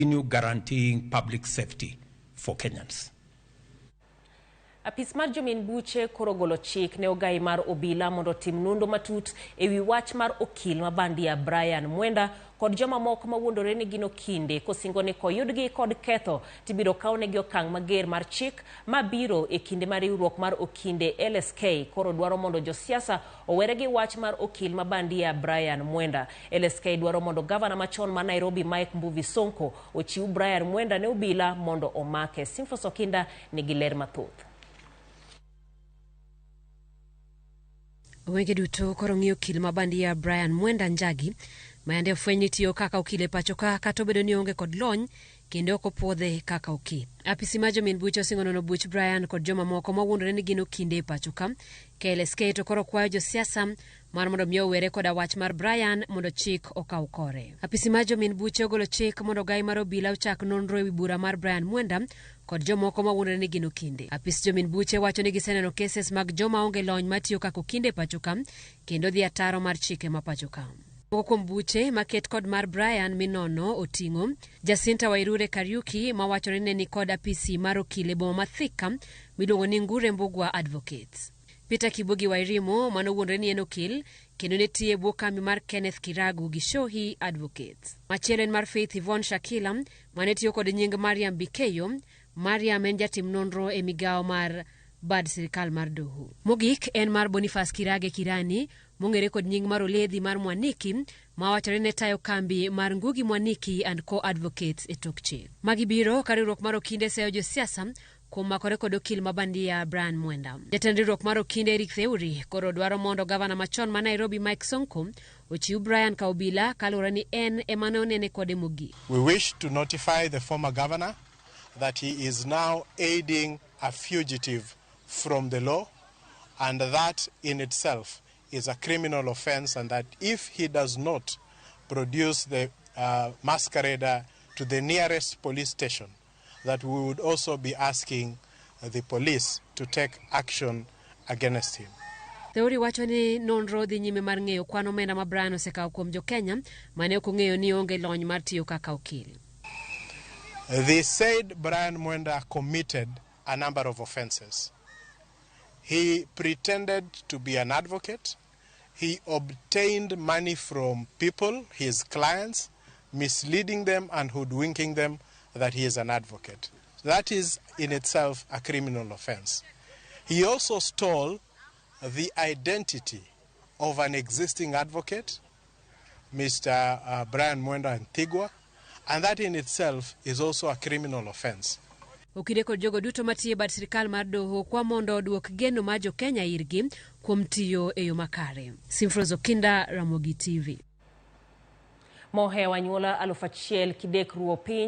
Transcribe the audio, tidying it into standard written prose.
Continue guaranteeing public safety for Kenyans. Apis mar jomin buche koro golo chik ne ogai mar obila mondo otim nonro matut e wi wach mar okil ma bandia Brian Mwenda kod jomamoko mawuondore ni gin okinde kosingo ni koyudgi kod ketho tibiro kawnegi okang' mager mar chik mabiro e kinde ma riwruok mar okinde LSK koro dwaro mondo josiasa owere gi wach mar okil ma bandia Brian Mwenda. LSK dwaro mondo gavana machon ma Nairobi Mike Mbuvi Sonko ochiw Brian Mwenda ne obila mondo omake. Simfos Okinda nigi ler mathoth. Wenge duto koro ng'iyo okil ma bandia Brian Mwenda Njagi ma yande ofweny ni tiyo kaka okil e pacho ka kata obedo ni oonge kod lony kendo ok opuodhe kaka okil. Apisi mar jomin buche osingo nono buch Brian kod jomamoko mawuondore ni gin okinde e pacho ka. KLSK to koro kwayo josiasa mar mondo mi owere koda wach mar Brian mondo chik okaw kore. Apisi mar jomin buche ogolo chik mondo ogai mar obila ochak nonro ewi bura mar Brian Mwenda kod jomoko mawuondore ni gin okinde. Apis jomin buche wacho ni giseneno cases mag joma onge lony matiyo kaka okinde e pacho ka kendo dhi ataro mar chike ma pacho ka. Moko kuom buche maket kod mar Brian minono oting'o Jacinta Wairure Kariuki mawachore ni ne nikod apisi mar okil e boma ma Thika miluongo ni Ngure Mbugua Advocates. Peter Kibugi Wairimu manowuondore ni en okil kendo ne tiyo e bwo kambi mar Kenneth Kiragu Gichohi Advocates. Machielo en mar Faith Yvonne Shakila mane tiyo kod nying Mariam Bikeyo. Mariam en jatim nonro e migawo mar bad sirikal mar doho. Mogik en mar Boniface Kirage Kirani mong'ere kod nying mar Oledhi mar Mwaniki mawachore ne tayo kambi mar Ngugi Mwaniki and Co Advocates e tok chik. Magi biro ka riwruok mar okinde seyo josiasa kuom makore kod okil ma bandia Brian Mwenda. Jatend riwruok mar okinde Eric Theuri koro dwaro mondo gavana machon ma Nairobi Mike Sonko ochiw Brian ka obila kaluwore ni en ema ne onene kode mogik. We wish to notify the former governor that he is now aiding a fugitive from the law, and that in itself is a criminal offense, and that if he does not produce the masquerader to the nearest police station, that we would also be asking the police to take action against him. Theuri wacho ni nonro dhi nyime mar ng'eyo kwan omenda ma Brian osekawo kuom jo-Kenya mane ok ong'eyo ni onge lony mar tiyo kaka okil. The said Brian Mwenda committed a number of offenses. He pretended to be an advocate. He obtained money from people, his clients, misleading them and hoodwinking them that he is an advocate. That is in itself a criminal offense. He also stole the identity of an existing advocate, Mr. Brian Mwenda Antigua, and that in itself is also a criminal offense. Okinde kod jogo duto matiyo e bad sirikal mar doho kwa mondo oduok geno mar jo-Kenya irgi kuom tiyo e yo makare. Simfros Okinda, Ramogi TV. Mohewo anyuola 1000 kidek ruo piny.